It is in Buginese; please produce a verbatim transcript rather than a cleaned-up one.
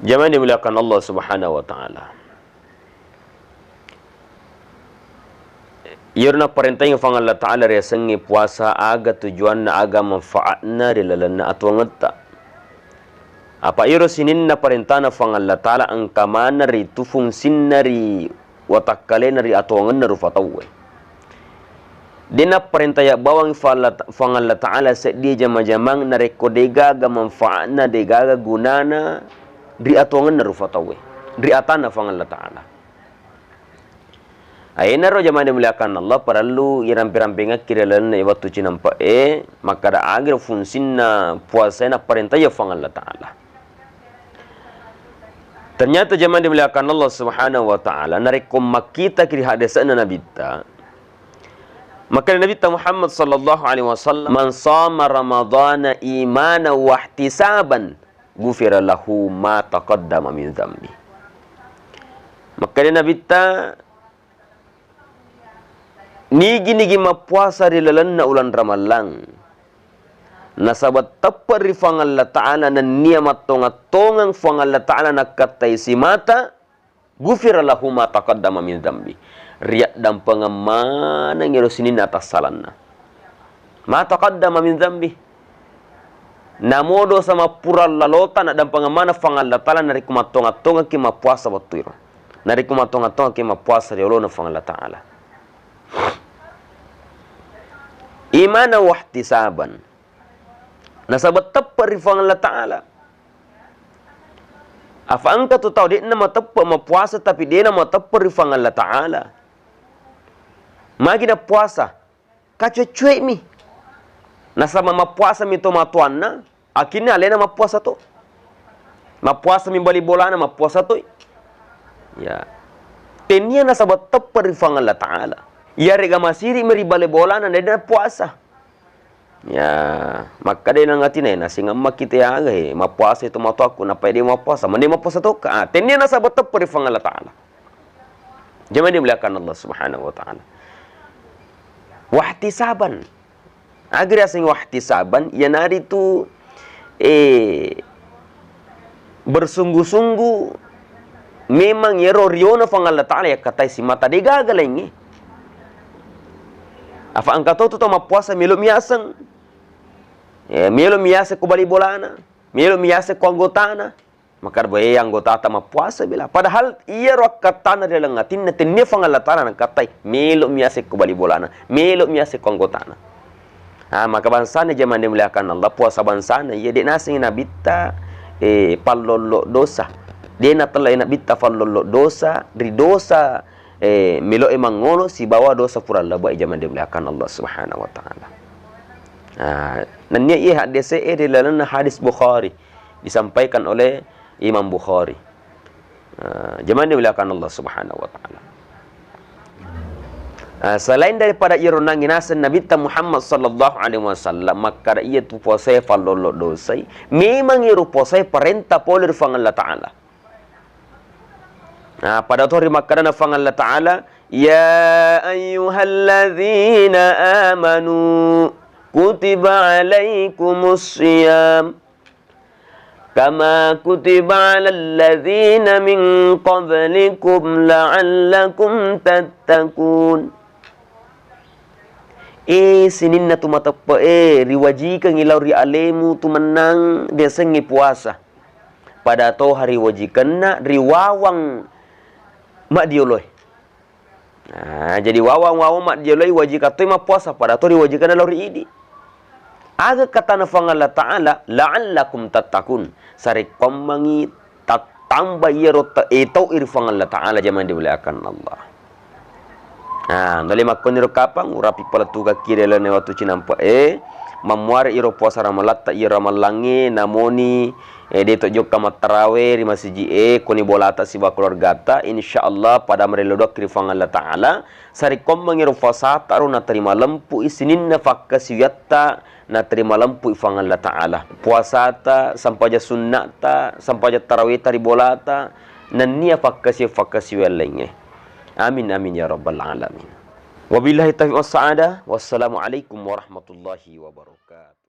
Jamaah dimuliakan Allah Subhanahu wa Ta'ala. Iyaro napparentaingngi Fuang Allah Ta'ala riasengnge puasa, aga tujuanna, aga manfaatna ri lalenna atuwangetta. Apa iyaro sininna parentana Fuang Allah Ta'ala engka maneng ritu fungsinna ri watakkalena ri atuwangenna rufa tauwe. De napparenta yabbawangngi Fuang Allah Ta-, Fuang Allah Ta'ala seddie jama-jamang narekko degaga manfaatna, degaga gunana ri atuwangenna rufa tauwe, ri atanna Fuang Allah Ta'ala. Ayenaro jamaah dimuliakan Allah, parellu irampe-rampengekki ri lalenna wettu cinampe'e, makkada agiro fungsinna puasae napparentaiya Fuang Allah Ta'ala. Ternyata jamaah dimuliakan Allah Subhanahu wa Ta'ala, narekko makkitaki ri haddese'na Nabitta, makkeda Nabitta Muhammad sallallahu alaihi wasallam, "Man shama Ramadhana imanan wahtisaban, ghufira lahu ma taqaddama min dzambi." Makkeda Nabitta, nigi-nigi mappuasa ri lalenna uleng Ramallang, nasaba teppe ri Fuang Allah Ta'ala nennia mattonga-tongeng Fuang Allah Ta'ala nakkattai simata, ghufira lahu ma taqaddama min dzambi. Riaddampengeng maneng ero sininna atassalanna. Ma taqaddama min dzambi. Namo dosa mappura lalota naddampengeng maneng Fuang Allah Ta'ala narekko mattonga-tongengki mappuasa wettu iro. Narekko mattonga-tongengki mappuasa ri olona Fuang Allah Ta'ala. Imanan wahtisaban. Nasaba teppe ri Fuang Allah Ta'ala. Afa engka tu tau de'na mateppe mappuasa tapi de'na mateppe ri Fuang Allah Ta'ala. Magi nappuasa? Kacuwe-cuwe'mi. Nasaba mappuasami to matoanna, akhirnya alena mappuasa to. Mappuasami bali bolana, mappuasa toi. Ya. Tennia nasaba teppe ri Fuang Allah Ta'ala. Iyarega masiri'mi ri bali bolana, de'na puasa. Ya, makkeda nang atina, "Eh, nasengemma kita aga, he, mappuasa itu matoakku, nappa de mappuasa, mende mappuasa tokka." Ah, tennia nasaba teppe ri Fuang Allah Ta'ala. Jamaah dimuliakan Allah Subhanahu wa Ta'ala. Wahtisaban. Aga riaseng wahtisaban, iyanaritu, eh, bersungguh-sungguh memang iyaro riona Fuang Allah Ta'ala yakkatai simata, degaga laingnge. Afa engka to tu tau mappuasa melo miaseng. Eh, melo miaseng ko bali bolana, melo miaseng ko anggotana. Makkeda, "Boe, anggotata mappuasa bela." Padahal iyaro akkattana ri laleng atinna, tennia Fuang Allah Ta'ala nangkattai, melo miaseng ko bali bolana, melo miaseng ko anggotana. Ah, maka bangsana jamaah dimuliakan Allah, puasa bangsana iya de nasengi Nabitta, eh, pallollo dosa. De natellai Nabitta pallollo dosa, ri dosa, eh, meloe mangolo sibawa dosa pura labai jamaah dimuliakan Allah Subhanahu wa Ta'ala. Ah, nennia iya haddese'e ri lalenna hadis Bukhari. Disampaikan oleh Imam Bukhari. Ah, jamaah dimuliakan Allah Subhanahu wa Ta'ala. Ah, selain daripada iyaro nangngi naseng Nabitta Muhammad sallallahu alaihi wasallam, makkada iyatu puasae pallollo dosai, memang iyaro puasae parenta pole ri Fuang Allah Ta'ala. Nah, pada to ri makkadana Fuang Allah Ta'ala, "Ya ayyuhalladzina amanu kutiba alaikumus siyam." Kama kutiba alal ladzina min qablikum la'allakum tattaqun. E sininna tu mateppe'e, riwajikengngi lao ri alemu tu mennang riasengnge puasa. Pada toha riwajikenna ri wawang maddioloe. Nah, jadi wawang-wawang maddioloi wajikang toi mappuasa, pada to riwajikenna lao ri idi. Aga katana Fuang Allah Ta'ala, "La'allakum tattaqun." Sarekkoammengngi tattamba iyaro ta-, etau iri Fuang Allah Ta'ala, jamaah dimuliakan Allah. Nah, nale makkoniro kapang, urapi palettukakki ri lalenna wettu cinampe'e, mammuare iro puasa ramalatta, iyaro ramallangnge, namoni, eh, de to jokka mattarawe ri masiji'e, koni bolata sibawa keluargata, insya Allah pada marello doakki ri Fuang Allah Ta'ala, sarekkoammengngi ro puasata ro naterima lempu'i sininna fakkasiwiatta, naterima lempu'i Fuang Allah Ta'ala. Puasata, sampajang sunnata, sampajang taraweta ri bolata, nennia fakkasiwi-fakkasiwiang laingnge. Amin, amin, ya rabbal alamin. Wabillahi taufiq was sa'adah. Wassalamualaikum warahmatullahi wabarakatuh.